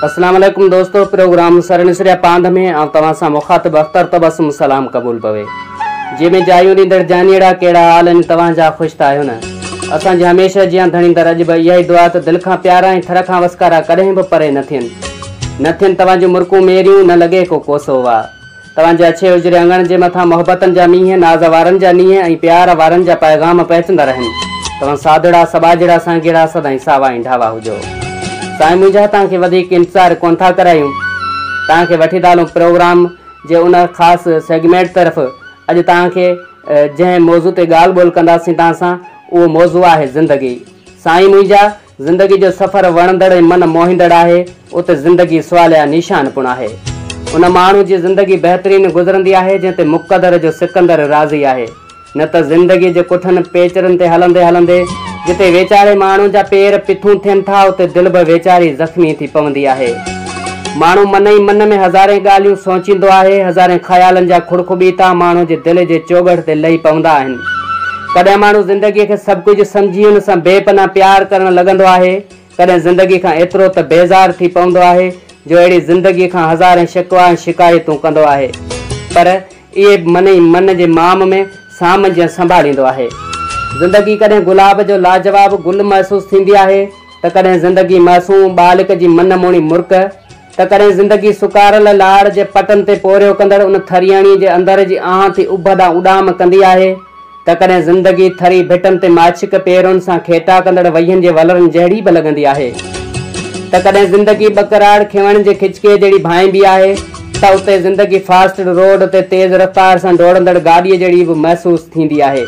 اسلام عليڪم دوستو، پروگرام سر نسريا پانڌ ۾ آئون توهان سان مخاطب اختر تبسم سلام قبول پوي. جي ۾ جايون ڏيندڙ جانيئڙا ڪهڙا حال آهن توهان جا خوش ته آهيو نه؟ اسان جي هميشه جيان ڌڻي در اڄ به اها ئي دعا ته دل کان پيارا ۽ ٿر کان وسڪارا ڪڏهن به پري نه ٿين. نه ٿين توهان جون مرڪون ميريون نه لڳي ڪو ڪوسو وا. توهان جي اڇي اجري اڱڻ جي مٿان محبتن جا مينهن، ناز وارن جا نينهن ۽ پيار وارن جا پيغام پهچندا رهن. توهان سادڙا، سٻاجهڙا، سانگيئڙا سدائين ساوا ۽ ڍاوا هجو. سائين منهنجا توهان کي وڌيڪ انتظار ڪونه ٿا ڪرايون. توهان کي وٺي ٿا هلون پروگرام جي ان خاص سيگمينٽ طرف. اڄ توهان کي جنهن موضوع تي ڳالهه ٻولهه ڪنداسين توهان سان اهو موضوع آهي زندگي. سائين منهنجا! زندگي جو سفر وڻندڙ ۽ من موهيندڙ آهي، اتي زندگي سواليا نشان پڻ آهي. ان ماڻهو جي زندگي بهترين گذرندي آهي، جنهن تي مقدر جو سڪندر راضي آهي. نه ته زندگي جي ڪٺن پيچرن تي هلندي هلندي، جتي ويچاري ماڻهو جا پير پٿون ٿين ٿا، اتي دل به ويچاري زخمي ٿي پوندي آهي. ماڻهو من ئي من ۾ هزارين ڳالهيون سوچيندو آهي، هزارين خيالن جا کڙکٻيتا ماڻهو جي دل جي چوگهٽ تي لهي پوندا آهن. ڪڏهن ماڻهو زندگيء کي سڀ ڪجهه سمجهي ان سان بي پناهه پيار ڪرڻ لڳندو آهي، ڪڏهن زندگيء کان ايترو ته بيزار ٿي پوندو آهي جو اهڙي زندگيء کان هزارين شڪوا ۽ شڪايتون ڪندو آهي. پر اهي به من ئي من جي مام ۾ سام جيان سنڀاليندو آهي. زندگي ڪڏهن گلاب جو لاجواب گل محسوس ٿيندي آهي ته ڪڏهن زندگي معصوم ٻالڪ جي من موهڻي مرڪ ته ڪڏهن زندگي سڪاريل لاڙ جي پٽن تي پورهيو ڪندڙ ان ٿرياڻيء جي اندر جي آهه ٿي اڀ ڏانهن اڏام ڪندي آهي ته ڪڏهن زندگي ٿري ڀٽن تي ماڇڪ پيرن سان کيٽا ڪندڙ وهين جي ولرن جهڙي به لڳندي آهي ته ڪڏهن زندگي ٻڪراڙ کيوڻين جي کچڪي جهڙي ڀانئبي آهي ته اتي زندگي فاسٽ روڊ تي تيز رفتار سان ڊوڙندڙ گاڏيء جهڙي به محسوس ٿيندي آهي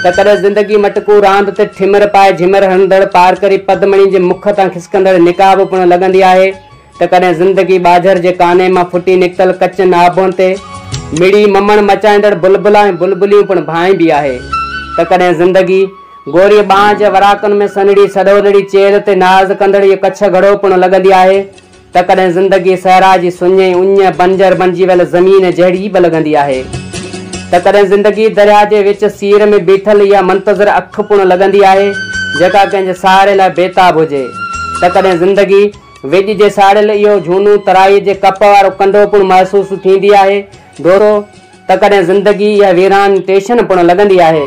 ته ڪڏهن زندگي مٽڪو راند تي ٺمر پائي جهمر هڻندڙ پارڪري پدمڻي جي مک تان کسڪندڙ نقاب پڻ لڳندي آهي ته ڪڏهن زندگي ٻاجهر جي ڪاني مان ڦٽي نڪتل ڪچن آبون تي مڙي ممڻ مچائيندڙ بلبلا ۽ بلبليون پڻ ڀانئبي آهي ته ڪڏهن زندگي گوريء ٻانهن جي وراڪن ۾ سنهڙي سڏولڙي چيلهه تي ناز ڪندڙ اهو ڪڇ گهڙو پڻ لڳندي آهي ته ڪڏهن زندگي صحرا جي سڃ ۽ اڃ بنجر بنجي ويل زمين جهڙي به لڳندي آهي ته ڪڏهن زندگي درياء جي وچ سير ۾ بيٺل اها منتظر اک پڻ لڳندي آهي جيڪا ڪنهن جي سهاري لاء بيتاب هجي ته ڪڏهن زندگي وڄ جي ساڙيل اهو جهونو ترائيء جي ڪپ وارو ڪنڊو پڻ محسوس ٿيندي آهي دورو ته ڪڏهن زندگي اها ويران ٽيشن پڻ لڳندي آهي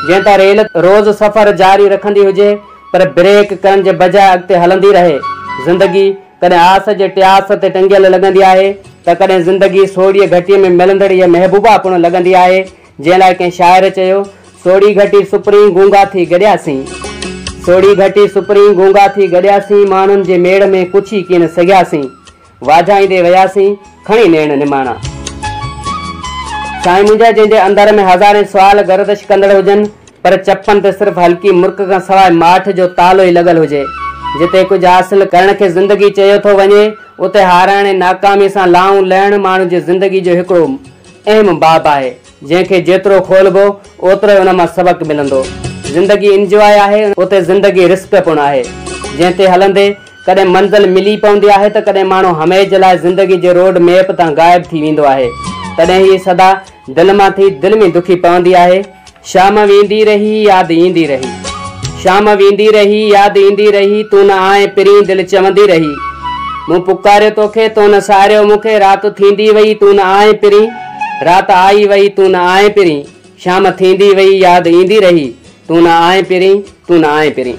جنهن تان ريل روز سفر جاري رکندي هجي پر بريڪ ڪرڻ جي بجاء اڳتي هلندي رهي. زندگي ڪڏهن آس جي ٽياس تي ٽنگيل لڳندي آهي ته ڪڏهن زندگي سوڙهيء گهٽيء ۾ ملندڙ اها محبوبا پڻ لڳندي آهي جنهن لاء ڪنهن شاعر چيو، سوڙهي گهٽي سپرين گونگا ٿي گڏياسين. سوڙهي گهٽي سپرين گونگا ٿي گڏياسين، ماڻهن جي ميڙ ۾ ڪڇي ڪين سگهياسين. واجهائيندي وياسين، کڻي نيڻ نماڻا. سائين منهنجا جنهن جي اندر ۾ هزارين سوال گردش ڪندڙ هجن، پر چپن تي صرف هلڪي مرڪ کان سواء ماٺ جو تالو ئي لڳل هجي. جتي ڪجهه حاصل ڪرڻ کي زندگي چيو ٿو وڃي، اتي هارائڻ ۽ ناڪامي سان لائون لهڻ ماڻهو جي زندگي جو هڪڙو اهم باب آهي، جنهن کي جيترو کولبو، اوترو ئي ان مان سبق ملندو. زندگي انجواء آهي، اتي زندگي رسڪ پڻ آهي، جنهن تي هلندي ڪڏهن منزل ملي پوندي آهي ته ڪڏهن ماڻهو هميشه لاء زندگي جي روڊ ميپ تان غائب ٿي ويندو آهي. تڏهن هيء صدا دل مان ٿي دل ۾ دکي پوندي آهي. شام ويندي رهي ياد ايندي رهي. شام ويندي رهي ياد ايندي رهي تون نه آئين پرين دل چوندي رهي. مون پڪاريو توکي تو نه ساريو مون کي رات ٿيندي وئي تون نه آئين پرين. رات آئي وئي تون نه آئين پرين. شام ٿيندي وئي ياد ايندي رهي تون نه آئين پرين تون نه آئين پرين.